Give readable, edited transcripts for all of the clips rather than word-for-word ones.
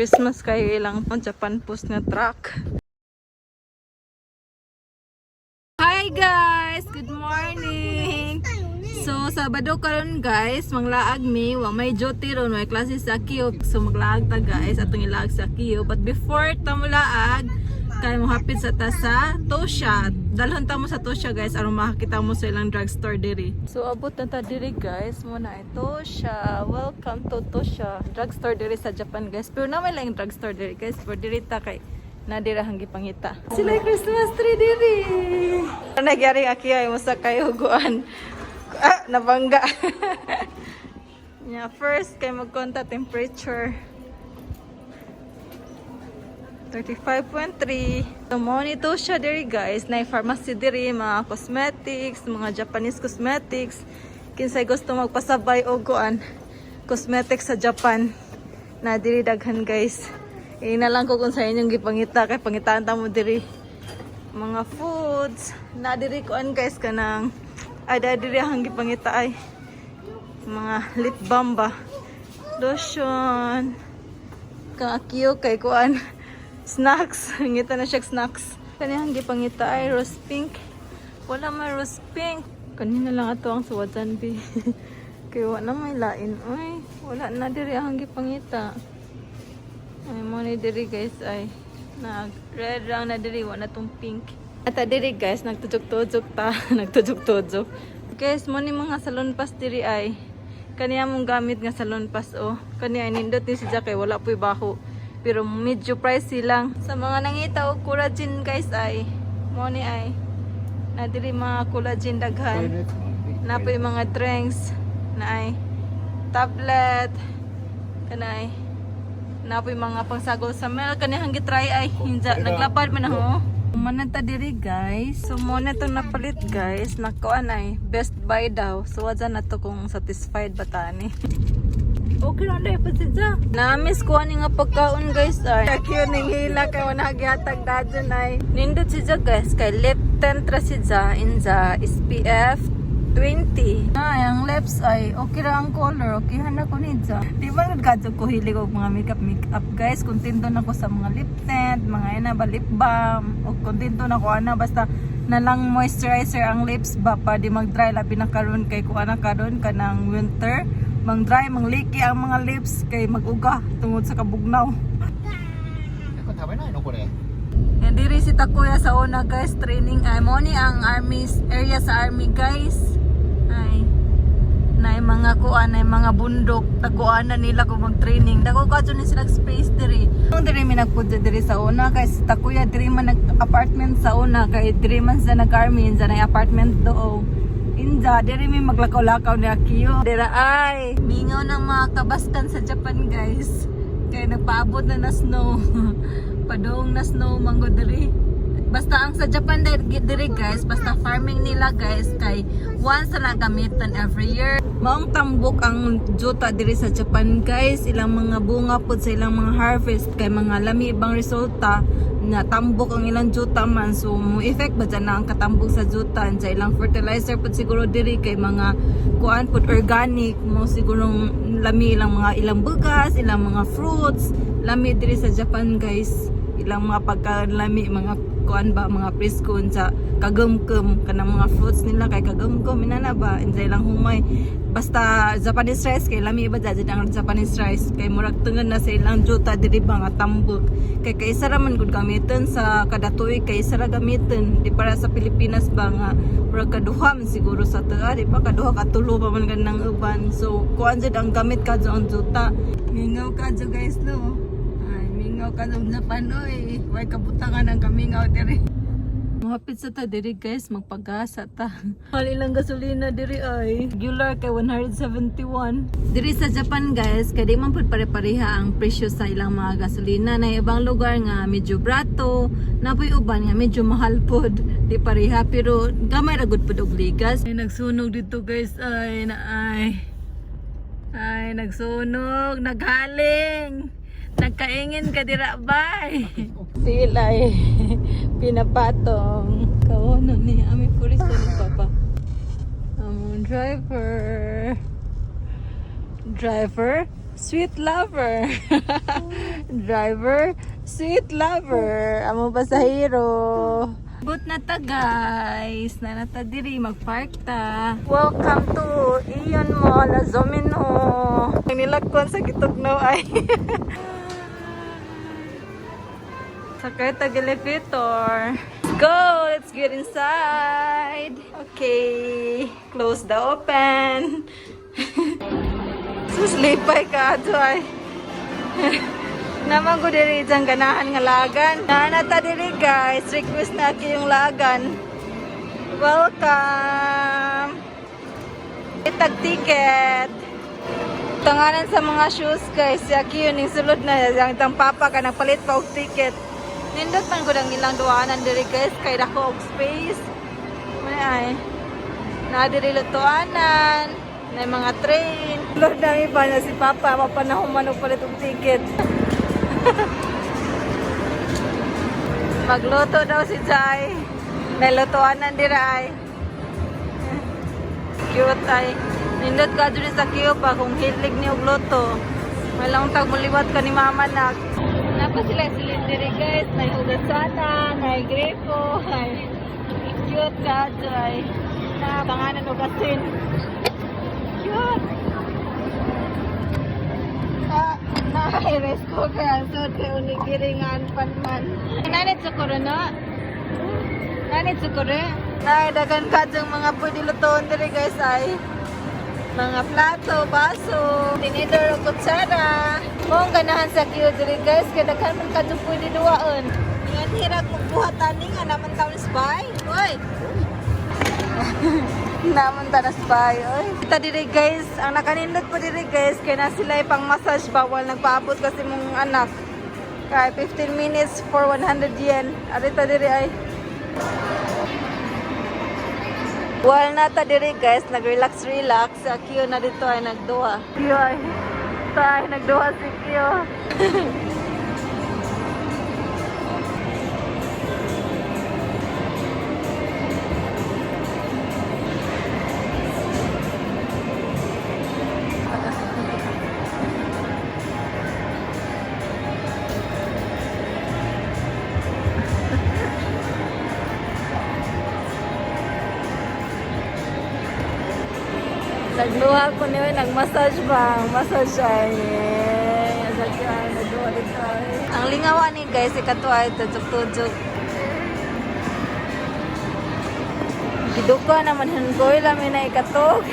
Christmas kayo ilang Japan Post nga truck. Hi guys! Good morning! So, Sabado karon guys, manglaag mi, wa may duty ron, may klase sa Akiyo. So maglaag ta guys, atong ilaag sa Akiyo. But before ta molaag, kay mo hapit sa ta sa Tosha. Dalhon ta mo sa Tosha guys aron makakita mo sa ilang drugstore diri. So abot na ta diri guys, mo na Tosha. Welcome to Tosha. Drugstore diri sa Japan guys. Pero na may lang drugstore diri guys, pero diri ta kay nadira hanggi pangita. Sila yung Christmas tree diri. Nagyari aki ay mo sa kayo huguan. Ah, nabangga. Yeah, first kay magkonta temperature. 35.3. So, mo nito siya diri guys. Na pharmacy diri, mga cosmetics, mga Japanese cosmetics. Kinsay gusto magpasabay og kuan cosmetics sa Japan. Na diri daghan guys. Ina lang ko kung sa inyong gipangita kay pangitaan ta mo diri. Mga foods na diri kuan guys, kanang ay diri ang gipangita ay mga lip balm ba. Lotion. Kang Akiyo kay kuan snacks. Ngita na siya snacks. Kanihang gipangita ay rose pink. Wala may rose pink. Kanina lang ato ang suwatan bi. Kay wala may lain. Uy, wala na diri ang gipangita. Ay mo ni diri guys ay nag red lang na diri, wala tong pink. At diri guys nagtujok-tujok ta, nagtujok-tujok. Guys, mo ni mga Salonpas diri ay kaniya mong gamit nga Salonpas oh. Kaniya nindot ni siya kay wala po'y baho. Pero medyo pricey lang. Sa mga nangita og collagen guys ay mo ni ay na diri mga collagen daghan. Na po'y mga drinks na ay tablet kanay na po'y mga pangsagol sa milk kanihang gitry ay hinja naglapad man na ho. Muna ta diri guys. So mo na itong napalit guys. Nakuan ay Best Buy daw. So wadya na to kung satisfied ba tani. Okay lang dahil pa siya. Na-miss ko ani nga pagkaon guys ay. Cute ning hila kay wala gihatag dadyon ay. Nindot siya guys kay lip tint ra siya in the SPF 20. Ay, ang lips ay okay ra ang color. Okay hana ko niya. Di ba nagkadyo ko hilig og mga makeup makeup guys. Kontento na ko sa mga lip tint, mga ina ba lip balm. O kontento na ko ana basta na lang moisturizer ang lips ba pa di mag-dry, labi na karon kay kuha na karon kanang winter, mang dry, mang leaky ang mga lips kay mag-uga tungod sa kabugnaw. えこれ食べないのこれ。 Yan diri si Takuya sa una guys, training ay mo ni ang army area sa army guys. Ay na mga kuan ay mga bundok taguan na nila kung mag-training. Dako kadto ni sila space diri. Kung diri mi nagpudyo diri sa una kay si Takuya diri man nag-apartment sa una kay diri man sa nag-army sa na apartment doo. Inja, diri mi maglakaw-lakaw ni Akiyo. Dira ay mingaw ng mga kabaskan sa Japan guys. Kay nagpaabot na na snow. Padung na snow mango diri. Basta ang sa Japan diri guys, basta farming nila guys kay once na gamitan every year. Maong tambok ang juta diri sa Japan guys, ilang mga bunga pud sa ilang mga harvest kay mga lami ibang resulta na tambok ang ilang juta man, so mo effect ba dyan na ang katambok sa juta sa ilang fertilizer pud siguro diri kay mga kuan pud, organic mo siguro lami ilang mga ilang bugas, ilang mga fruits, lami diri sa Japan guys, ilang mga pagkain lami, mga kuan ba, mga presko sa kagumkum kanang mga fruits nila kay kagumkum inana ba insa ilang humay. Basta Japanese rice kay lami ba dyan ang Japanese rice kay murag tungan na sa ilang juta diri ba nga tambok kay kaysa ra man gud gamiton sa kada tuig, kay isa ra gamiton, di para sa Pilipinas ba nga murag kaduha man siguro sa taa, di ba, kaduha katulo pa man ganang uban. So kuan jud ang gamit ka ang juta. Mingaw ka guys no. Ay, mingaw ka sa Japan oy. Way kabutangan ang kamingaw diri. Muhapit sa ta diri guys, magpagasa ta. Mahal ilang gasolina diri ay. Regular kay 171. Diri sa Japan guys, kay di man pud pare-pareha ang presyo sa ilang mga gasolina. Na ibang lugar nga medyo brato, napoy uban nga medyo mahal pod. Di pareha pero gamay ra gud pud og ligas. Ay nagsunog dito guys, ay na ay. Ay nagsunog, naghaling. Nagkaingin ka dira bay. Sila eh. Pinapatong. Kawono ni ami purista ni Papa. Among driver. Driver. Sweet lover. Driver, sweet lover. Amo pasahero. But na ta, guys. Nanata diri magpark ta. Welcome to Aeon Mall Azumino. Ang nilakon sa gitugnaw ay. Sakay tag elevator. Let's go! Let's get inside. Okay. Close the open. Sus, lipay ka ato ay. Naman ko diri dyan ganahan nga lagan. Naanata diri, guys. Request na yung lagan. Welcome! Itag ticket. Tanganan sa mga shoes, guys. Si Aki yun yung sulod na ang itang papa ka nagpalit pa og ticket. Nindot man ko ang ilang duwanan diri, guys, kay dako og space. May ay. Na diri lutuanan, na mga train. Sulod na iba na si papa mapanahon man og palit og ticket. Magluto daw si Jai. May lutuanan dira ay. Cute ay. Nindot ka diri sa queue pa kung hilig ni og luto. Malang tag muliwat ka ni mama nak. Napa sila diri, guys, may hugasana, may gripo, ay. Cute ka ay. Na pangalan og asin. Cute. Ah, na rice cooker ang sud kay onigiri nga anpan man. Nani tsukuro no? Nani tsukuro? Nay, dagan ka dyang mga pwede lutoon diri, guys, ay. Mga plato, baso, tinidor o kutsara. Mong ganahan sa queue diri, guys, kay daghan man ka dyang pwede duwaon. Ngan hirag magbuhat ani nga naman taon spy. Oy. Naman ta na spy, oy. Ta diri, guys, ang nakanindot po diri, guys, kay na sila pang massage bawal nagpaabot kasi mong anak. Kay 15 minutes for 100 yen. Arita diri ay. While na ta diri, guys, nag-relax relax. Sa Kyo na dito ay nagduha. Kyo ay ta ay nagduha si Kyo. Nagluha ko niyo, nagmassage ba? Massage ay. Sa Kyo ay nagduha dito ay. Ang lingawan ni, guys, ikato ay tujuk-tujuk. Giduka naman hanggoy lami na ikatog.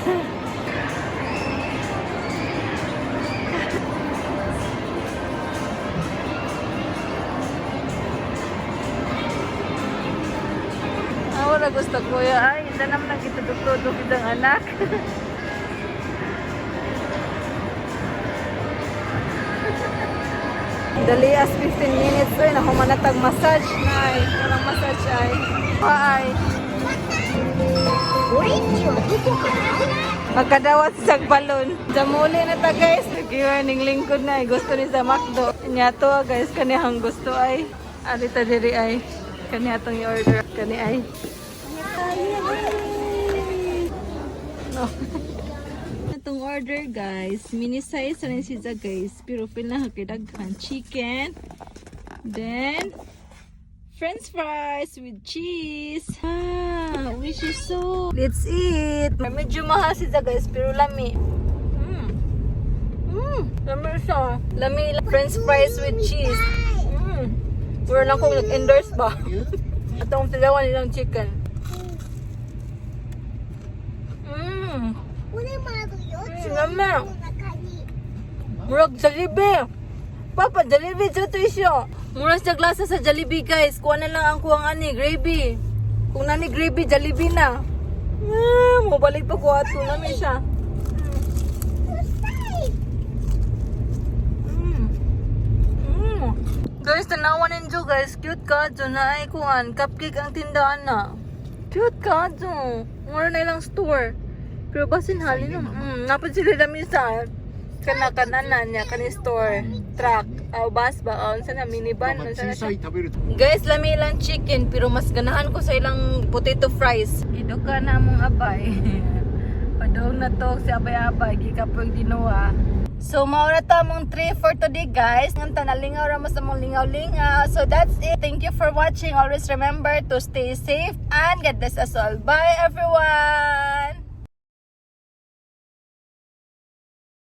Ah, wala gusto kuya. Ay, hindi naman nagitudok-tudok itong anak. Dali as 15 minutes ay nahumanatag massage na ay. Walang massage ay. Ay. Magkadawat sa balon. Jamuli na ta, guys. Nagiwa ning lingkod na ay. Gusto ni sa McDo. Nya to, guys, kanihang gusto ay. Arita diri ay. Kani atong i-order. Kani ay. No. Atong order, guys. Mini size rin siya, guys. Pero feel na kay daghan chicken. Then french fries with cheese. Ah, which is so. Let's eat. Medyo mahal siya, guys, pero lami. Lami siya. Lami french fries with cheese. Wala lang kong nag-endorse ba. Atong tilawan nilang chicken. Lami. Murag Jollibee. Papa, Jollibee dito siya. Murag sa glasa sa Jollibee, guys. Kuha na lang ang kuwang ani, gravy. Kung nani gravy, Jollibee na. Ah, mabalik pa ko ato namin siya. Guys, tanawan ninyo, guys. Cute ka dyan na ay kuan. Cupcake ang tindahan na. Cute ka dyan. Mura na ilang store. Pero basin halin na. Napad sila dami sa kanakananan niya kani store truck aw bus ba aw unsa na minivan マ unsa na 小さ siya. い食べる Guys, lami ilang chicken pero mas ganahan ko sa ilang potato fries. Giduka na among abay. Padong na to si abay-abay gikapoy dinuwa. So, mao na to among trip for today, guys. Nga tanalingaw ra mo sa among lingaw-lingaw. So, that's it. Thank you for watching. Always remember to stay safe and God bless us all. Bye, everyone!